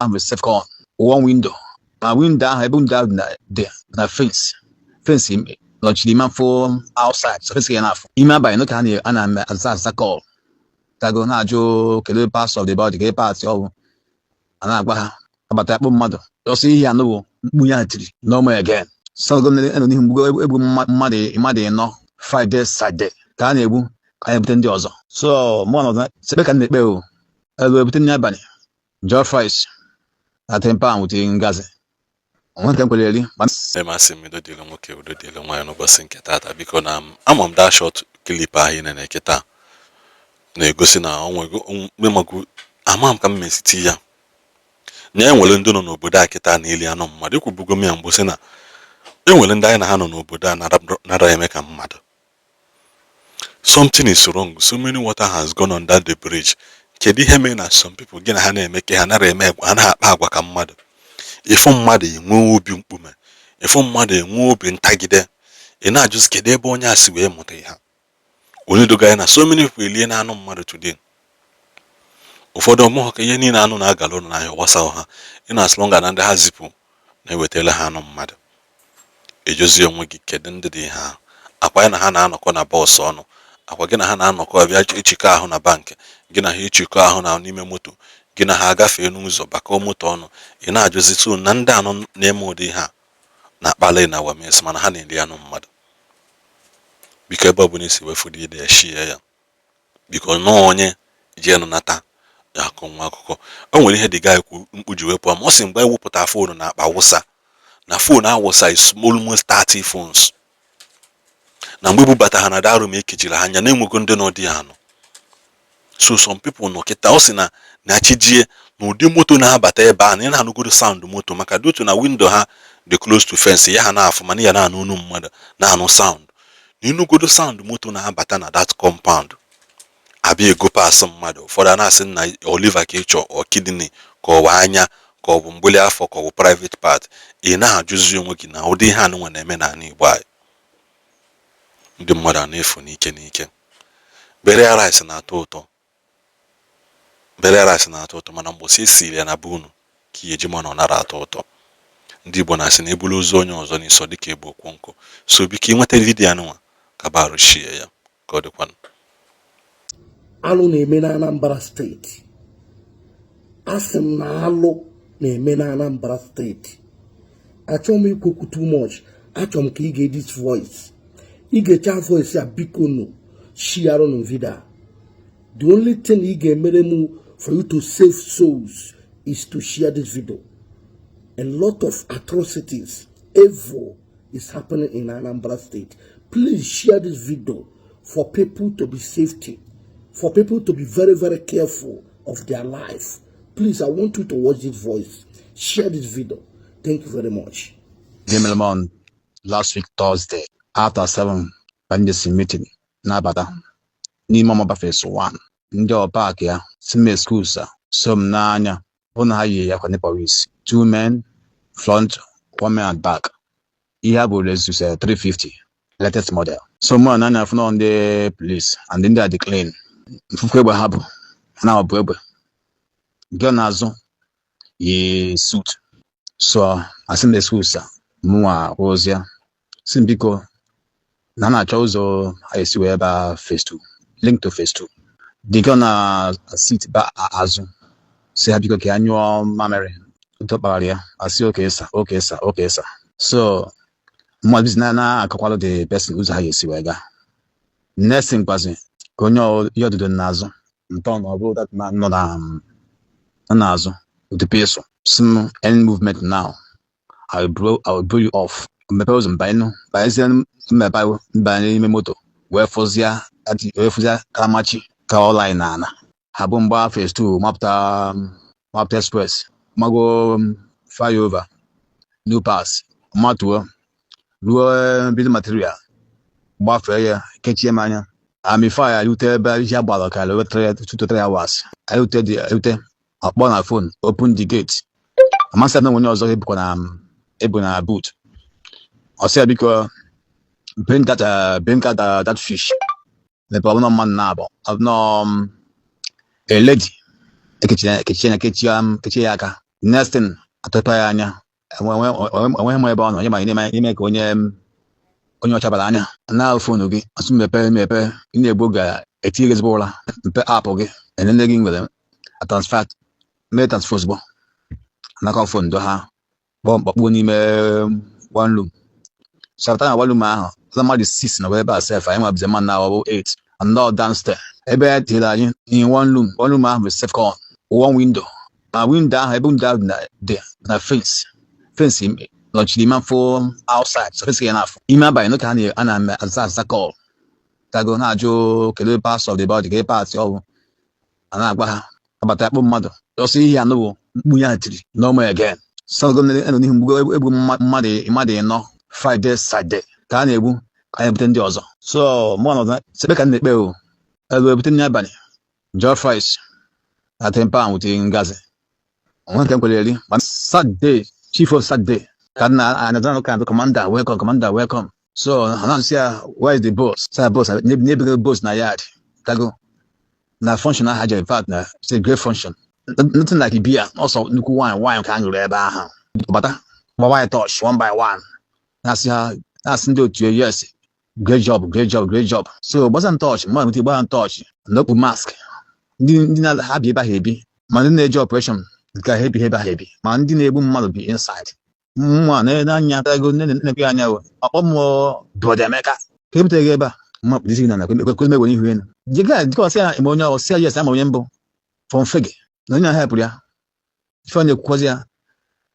Ahụ self-con one window, ma window ahụ, ebe window ahụ dị na fence, fence nọchiri ime afọ outside, so fence ya na-afụ ime abalị n'oge a na-aza aza call tago na-ajụ kedu parts of the body, kedu parts ọ bụ a na-agba ha abata akpụ mmadụ ọsọ. Ihe anụwo mkpu ya tiri no more again. So nọ n'ihu mgbu egbu mmadụ ịnọ Friday, Saturday ka a na-egbu, ka a na-ebute ndị ọzọ. So mụ nọ sebe ka m na-ekpe o elu ebute nri abalị, jollof rice na 10 pound with ngazi onwe nke m kwere eri. Emasị m, udo dịrị nwoke, udo dịrị nwaanyị n'ụbọchị nke taata. Biko, na ama m that short clip ahụ ị na kịta na-egosi na onwego mgbe ama m ka m mesiti ya na enwere ndị nọ n'obodo a kịta na-eli anụ mmadụ. Ekwubugo m ya mbụ sị na enwere ndị anyị na ha nọ n'obodo a nara eme ka mmadụ. Something is wrong. So many water has gone under the bridge. Kedu ihe mere na some people gị na ha na-eme ka ha nara eme, ha naghị akpa agwa ka mmadụ? Ịfụ mmadụ enwe obi mkpume, ịfụ mmadụ enwe obi ntagide, ị na-ajụzi kedu ebe onye a si wee mụta ihe a? Onye doga ya na so many people elie na anụ mmadụ today. Ụfọdụ ọmụghọ ka ihe niile anụ na-agala ụlọ n'ahịa gbasara ha ị na as long na ndị ha zipụ na-ewetara ha anụ mmadụ. Ejozi onwe gị, kedu ndị dị ihe ahụ? Akwa ya na ha na-anọkọ na bus ọnụ, akwa gị na ha na-anọkọ bịa echikọ ahụ na bank, gị na ha echikọ ahụ na n'ime moto, gị na ha agafee n'ụzọ bakọọ moto ọnụ. Ị na-ajụzi tu na ndị anụ na-eme ụdị ihe a na-akpali na wames, mana ha na-eri anụ mmadụ. Biko, ebe ọ bụla isi wefudu ide ya, shie ya. Biko, nọọ onye jee nata ya akọ nwa akụkọ. O nwere ihe dị ga ekwu mkpu ji wepụ ma ọ sị mgbe ewepụta phone na akpa wụsa na phone awụsa is almost 30 phones, na mgbe ebubata ha na darụ ma ekechiri ha anya na-enwego ndị nọ dị ya anọ. So some people nọ kịta, ọ sị na na chijie na ụdị moto na-abata ebe a na ị na-anụgoro sound moto, maka due to na window ha dị close to fence ya, ha na-afụ, mana ya na-anụ onu mmadụ, na-anụ sound, na ịnụgodo sound moto na-abata na that compound abịa ego pass mmadụ. Ụfọdụ a na-asị na liver ka ị chọọ, ọ kidney, ka ọ bụ anya, ka ọ bụ mgbili afọ, ka ọ bụ private part. Ị na-ajụzi onwe gị na ụdị ihe anụnwa na-eme n'ala Igbo anyị, ndị mmadụ a na-efu n'ike n'ike. Burial rice na-atọ ụtọ, burial rice na-atọ ụtọ, mana mgbọsị esiri ya na be unu ka ihe eji ma na ọ nara atọ ụtọ. Ndị Igbo na-asị na ebulu ozu onye ọzọ n'isi dịka egbu okwu nkụ. So biko, ịnweta video anụnwa ka barụ shie ya ka ọ dịkwanụ. Alụ na-eme na Anambra Steeti. Asị m na alụ na-eme na Anambra Steeti. Achọghị m ikwekwu too much. Achọrọ m ka ị ga this voice, ị ga-echa voice a. Biko nụ, share nụ video a. The only thing ị ga-emere m for you to save souls is to share this video. A lot of atrocities, evil is happening in Anambra State. Please share this video for people to be safety, for people to be very, very careful of their life. Please, I want you to watch this voice. Share this video. Thank you very much. Ihe mere m on last week Thursday after 7 ka m jesi meeting na-abata n'ime ọmaba phase 1, ndị ọpak ya si m excuse, so m n'anya hụ na ha yi akwa ndị police, two men front, one man at back. Ihe a bụ Lexus 350 latest model. So mụ na anya fụ nọ ndị police and ndị a dị clean. Mfufu egbe ha bụ ha na-abụ egbe nke na-azụ yi suit. So asị m excuse, mụnwa rụzie si m biko na na-achọ ụzọ ha esi wee baa phase 2, link to phase 2 dị nke na seat ba azụ, si ha biko ka ya nyụọ mamịrị dọkpara ya. Asị okay sir, okay sir, okay sir. So mmadụ bizi na na-akọkwalụ the person ụzọ ha ga-esi wee gaa. Next thing kwazi ka onye ihe ọdụdụ n'azụ ntọ na ọ bụrụ that man nọ na nọ n'azụ with the pistol, si m, "Any movement now, I will blow you off." Mmepe ụzọ mbanye, banyezie mmepe mbanye n'ime moto wee fụzia karamachi ka ọ line na ana ha bụ mgba phase 2 mapụta, mapụta express, mago flyover, new pass, matuo ruo building material, gbafee ya, kechie m anya. Amị fire rute ebe ihe agbara karịrị 2 to 3 hours. Erute dị erute, akpọ na phone, "Open the gate." Amasị na onye ọzọ ebukwa na ebu na boot. Ọ sị ya, "Biko, bring that fish." Mepe, ọ bụrụ mmadụ na-abụ nọ, a lady ekechie ya, kechie ya aka. Next thing, atụpa ya anya, enweghị m ebe ọ nọ. Onye ma n'ime ka onye ọcha bara anya na phone gị, asụ mepee mepee, ị na-egbu oge etinye gị ezigbo ụra. Mpe app gị enene gị nwere transfer, mee transfer ozugbo, anakọ phone do ha kpọọ mkpọkpụ n'ime one room. Chapụta na one room ahụ, ọzọ mmadụ 6 na ebe a sef. Anyị nwebizi mmadụ na ọbụ 8 and all downstairs. Ebe e tinyere anyị in one room, one room ahụ bụ self con, one window. Ma window ahụ, ebe window ahụ dị na fence nọchiri ime afọ outside, so fence ya na-afụ ime abalị n'oge ha a na-eme aza aza call tago na-ajụ kedu parts of the body, kedu parts ọ bụ a na-agwa ha abata akpụ mmadụ ọsọ. Ihe anụ bụ mkpu ya tiri no more again. So nọ n'ihu mgbu egbu mmadụ 4 Friday, Saturday ka a na-egbu, ka a na-ebute ndị ọzọ. So mụ nọ sebe ka m na-ekpe o elu ebute nri abalị, jollof rice na 10 pound with ngazi onwe nke m kwere eri. Ma Saturday, chief of Saturday, ka na another kind of commander, "Welcome, commander, welcome." So ha na-asị ya, "Where is the boss?" Say boss n'ebugo boss na yard tago na function ahụ jere. In fact, na it's a great function, nothing like beer, also nnukwu wine ka a ṅụrụ ebe ahụ. Bata gbawa ya touch one by one, na-asị ha, na-asị ndị otu ya, "Yes, great job, great job, great job." So gbasa touch mmadụ nweta gbasa touch n'okpu mask, ndị na ha bi ebe ahụ ebi, ma ndị na-eje operation nke ha ebi ebe ahụ ebi, ma ndị na-egbu mmadụ bi inside. Nwa na-anya tago na-ekwe anya o ọkpọ mmụọ brother Emeka ka ebutere gị ebe a mma kpụdisi na kwe megwe n'ihu enu jega dịka ọsị ya eme onye ọsị ya, "Yes, ama onye mbụ from Fege na onye na-ahepụrụ ya." Ife ọ na-ekwukwazi ya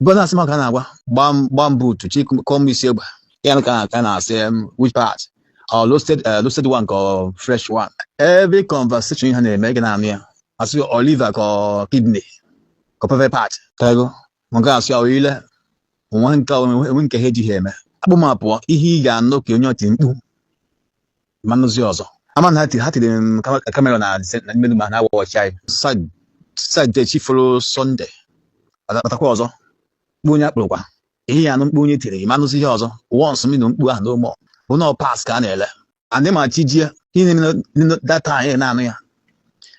bụ na asị m ka a na-agwa gbaa mbụ utu chi kọọ m isi egbe ya ka na-asị which part or roasted one ka ọ fresh one. Every conversation ha na-eme gị na-anụ ya, asị ọ liver ka ọ kidney ka ọ private part tago nke asị ọ ile onwe nke onwe nke ha ejighị eme akpụ m apụọ. Ihe ị ga-anụ ka onye ọtị mkpu manụzi ọzọ ama na ha tiri m camera na n'ime ma na watch anyị. Saturday chiforo Sunday batakwa ọzọ, mkpu onye akpụrụkwa ihe ya anụ mkpu onye tiri manụzi ihe ọzọ. Once m nụ mkpu ahụ n'ụmụ bụ na pas ka a na-ele andị ma chi jie ihe na-eme data anyị na-anụ ya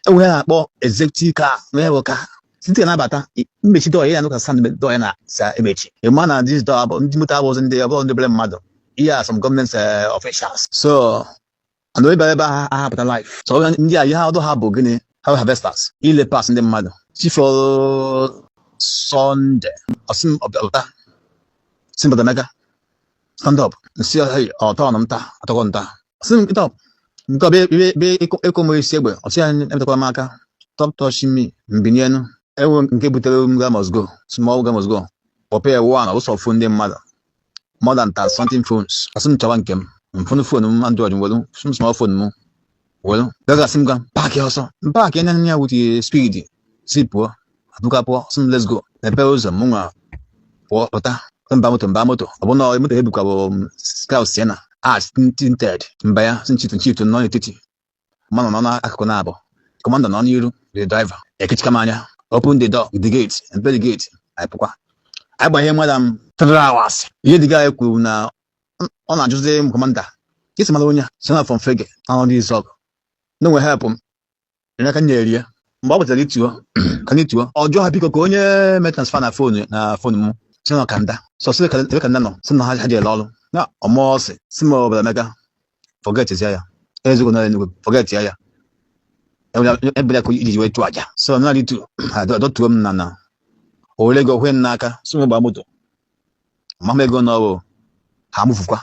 enwe ha na-akpọ executive car na bụ ka site na-abata mmechi door ya, anụ ka sand door ya na sa emechi. Ịma na this door bụ ndị moto abụghị ndị ọbụla ndị obere mmadụ, ihe a some government officials. So and ebe ebe ha ahapụta life, so ndị a ihe ha ọdụ ha bụ gịnị? Ha harvesters ile pas ndị mmadụ. Chifo Sunday, ọsị m ọbịa si m, "Emeka, stand up." Nsị ọtọ nọ m taa atọkọ nta sị m up nke ọ bịa ịkụ m isi egbe. Ọsị ya emetakwara m aka, "Stop touching me." Mbinienu ewu nke butere m ga must go, small ga must go kpọpe ya one ụsọ phone ndị mmadụ, more than 30 something phones. Asị m chọwa nke m mfụnụ phone m Android welu m small phone m welu gagasị m ga park ọsọ m park anya ya with speed si pụọ abụka pụọ. Sị m, "Let's go." Mepee ụzọ, m nwa pụọ pụta mba moto, mba moto ọ bụ na moto ebukwa bụ Scout Sienna ash tinted. Mba ya si nchitu nchitu nọ n'etiti, mmanụ nọ n'akụkụ na-abụ, commander nọ n'iru, the driver ekechika m anya, open the door, the gate, mpe the gate, anyị pụkwa. Anyị gbanye madam 3 hours. Ihe dịga anyị kwuru na ọ na-ajụzi m, commander ka esi mara onye a si na from Fege na ndị Izọgụ na onwe help m aka nyere ya. Mgbe ọ pụtara ituo ka anyị tuo ọ jụọ ha, biko, ka onye mee transfer na phone m si na kanda so sị ebe kanda nọ, sị na ha jere ọrụ na ọmụọ sị si m obodo Emeka forget ya eziokwu na Enugu forget ya ebe ka iji wee chụọ aja. So na itu dọtuo m na o were ego hwe m n'aka, sị m gbaa moto mama ego na ọ ha mụfukwa.